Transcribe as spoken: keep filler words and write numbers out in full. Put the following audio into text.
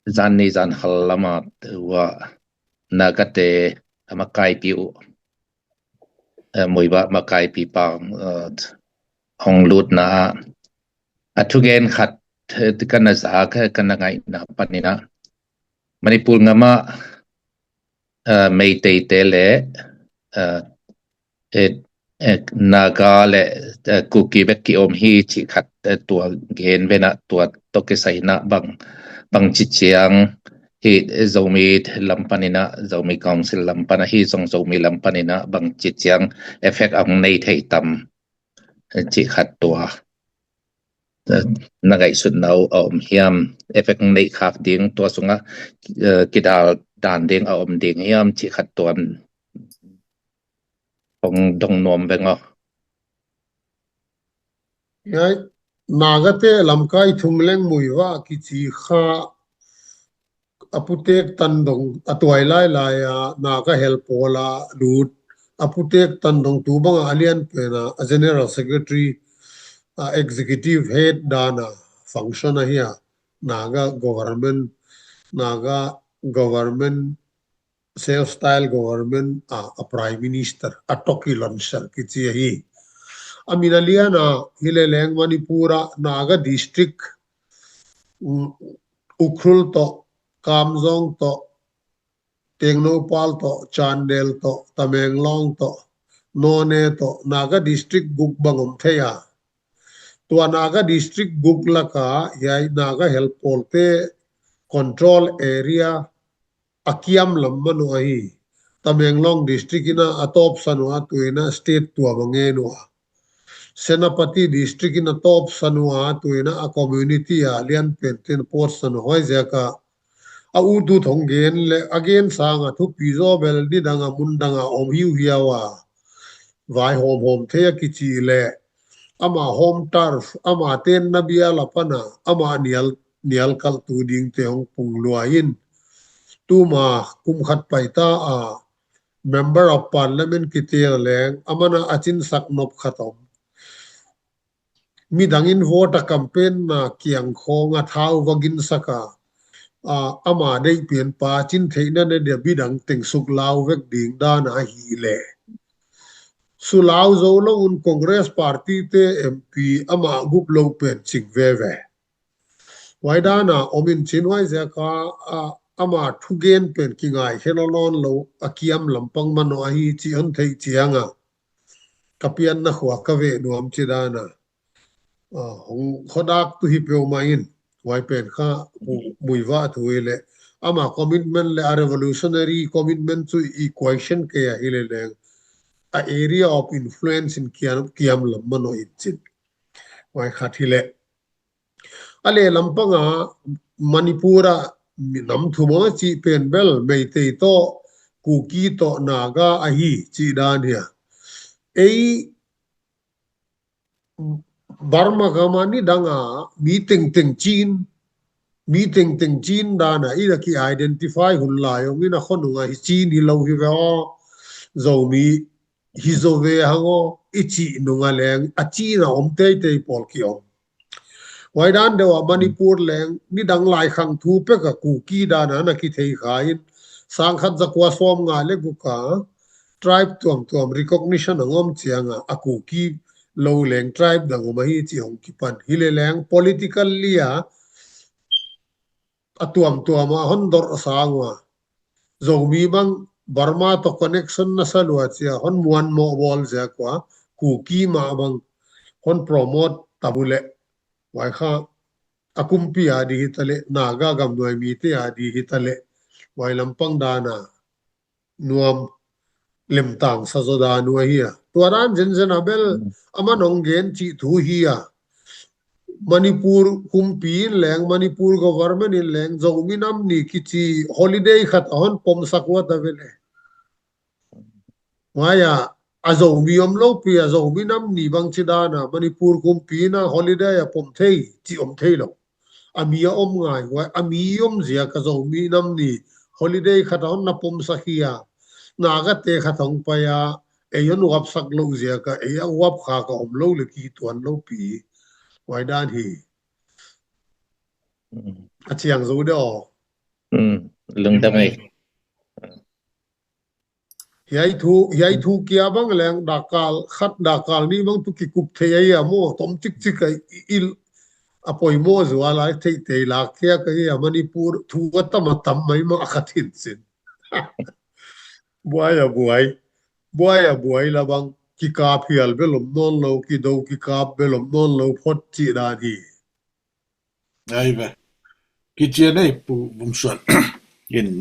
zan ni zan hal lama tua Nagate a makaipi uh, eh, Muivah makaipi pang, eh, hong lutna ah a thugen khat, eh, ka na za, ka, ka na ngaihna panin ah Manipur ngam ah, eh, Meiteite le, eh, eh, eh, Naga le, eh, Kuki bek kiom hi cih khat, eh, tua gen ve na, tua tawh kisai na bang, bang ci ciang hi, eh, Zomi lam panin ah, Zomi Council lam pan ahi zong Zomi lam panin ah bang ci ciang effect a hong nei thei tam, eh, cih khat tua, eh, na ngaihsutna uh a om hiam? Effect hong nei khak ding, tua sungah, eh, kidal dan ding a om ding hiam cih khat tua hong dong nuam veng aw. Ngai, Nagate lamkai Thungleng Muivah kici kha a putek tan dong a tuai lailai a Naga helpawl a lut, a putek tan dong tu bang a lian pen a, a General Secretary, a Executive Head dan a function ahi a, Naga government, Naga government, self-style government a, a Prime Minister, a tawh kilonser kici ahi. A min a lian a hi le leng Manipur a Naga district, um, Ukhrul tawh, Kamjong tawh, Tengnoupal tawh, Chandel tawh, Tamenglong tawh, Noney tawh, Naga district guk bang om thei a. Tua Naga district guk laka hiai Naga helpawlte control area a kiam lam mano ahi. Tamenglong district ina a tawpsan uh a, tu ina state tuam a ngen uh a. Senapati district ina tawpsan uh a, tu ina a community a lian pen tin a pawtsan uh. Huai ziaka a ut ut hong gen le a gen sanga thupi zaw bel nidanga mundanga om hiuhiau a, vaihawmhawm thei a kici le ama home turf, ama tenna bial a pana ama nial, nial kalhtu dingte hong pung lua in, tuma kum khat paita a Member of Parliament kitel leng amana a cinsak nop khat om. Midangin vote a campaign na kiang khawng a thau va ginsak a, a, ama deih pian pa cin theihna ne dia midang teng suk lau vek ding dan ahi le, su lau zo lo un Congress party te M P ama gup lo pen cing veve. Huai dana om in cin huai ziaka, a, ama thugen pen kingai khe lo nawn lo a kiam lampang mano ahi ci hon theih cianga ka pianna khua ka veh nuam ci dana, a, hong khodak tu hi peuhmah in huai pen kha mu, Muivah thu hi le ama commitment le a revolutionary commitment cu i question kei ahi le leng a area of influence in kiam, kiam lam mano in cin. Huai khat hi le a le lampanga Manipur a minam thum a cih pen bel Meitei tawh, Kuki tawh, Naga ahi cih dan hi a. Ei Burma gama nidanga mi tengteng cin, mi tengteng cin dana ina ki identify hun lai ong ina khonunga hi cin hi lo hi ve aw, Zomi hi zo ve hang aw i cih nunga leng a cina om teitei pawl ki om. Huai dan deuh a Manipur leng nidang lai khang thu pek a Kuki dana na kithei kha in sangkhat zakua sawm nga le guka tribe tuamtuam recognition a ngom cianga a Kuki lo leng tribe dang om ahi ci hong kipan hi le leng politically a a tuamtuam a hon dorh sang ua Zomi bang Burma tawh connection na sa lua cia hon muan mawh bawl ziak ua Kuki mah bang hon promote tabu le. Huai kha a kumpi a di hita le, Naga gamnuai mite a di hita le, huai lampang dana nuam lemtang sa zaw dan uh ahi a. Tua dan zenzen a bel a man hong gen cih thu hi a. Manipur kumpi in leng, Manipur government in leng Zomi nam ni kici holiday khat a hon pomsak ua ta vele. Huai a a Zomi om lopi a Zomi nam ni bang ci dana Manipur kumpi ina holiday a pom thei ci om thei lo. A mi a om ngai huai a mi om ziak a Zomi nam ni holiday khat a hon na pomsak hi a. Nagate khat hong pai a ei hon uapsak lo ziak a ei a uap khak a om lo le kituan lopi. Huai dan hi. A ciang zo de aw. Lungdam ei. Hiai thu, hiai thu kia bang leng dakkal khat dakkal nih bang tu kikup thei ahi a maw, tom cikcik a i, i, a poimawh zual a theih thei lak kia ka hi a, Manipur thu a tam a tam mai mah a ka thin sin. Buai a buai. Buai a buai la bang kikap hial bel om nawn lo, kido kikap bel om nawn lo phot cih dan hi. Ai ve. Kician ei Pu Vumsuan. In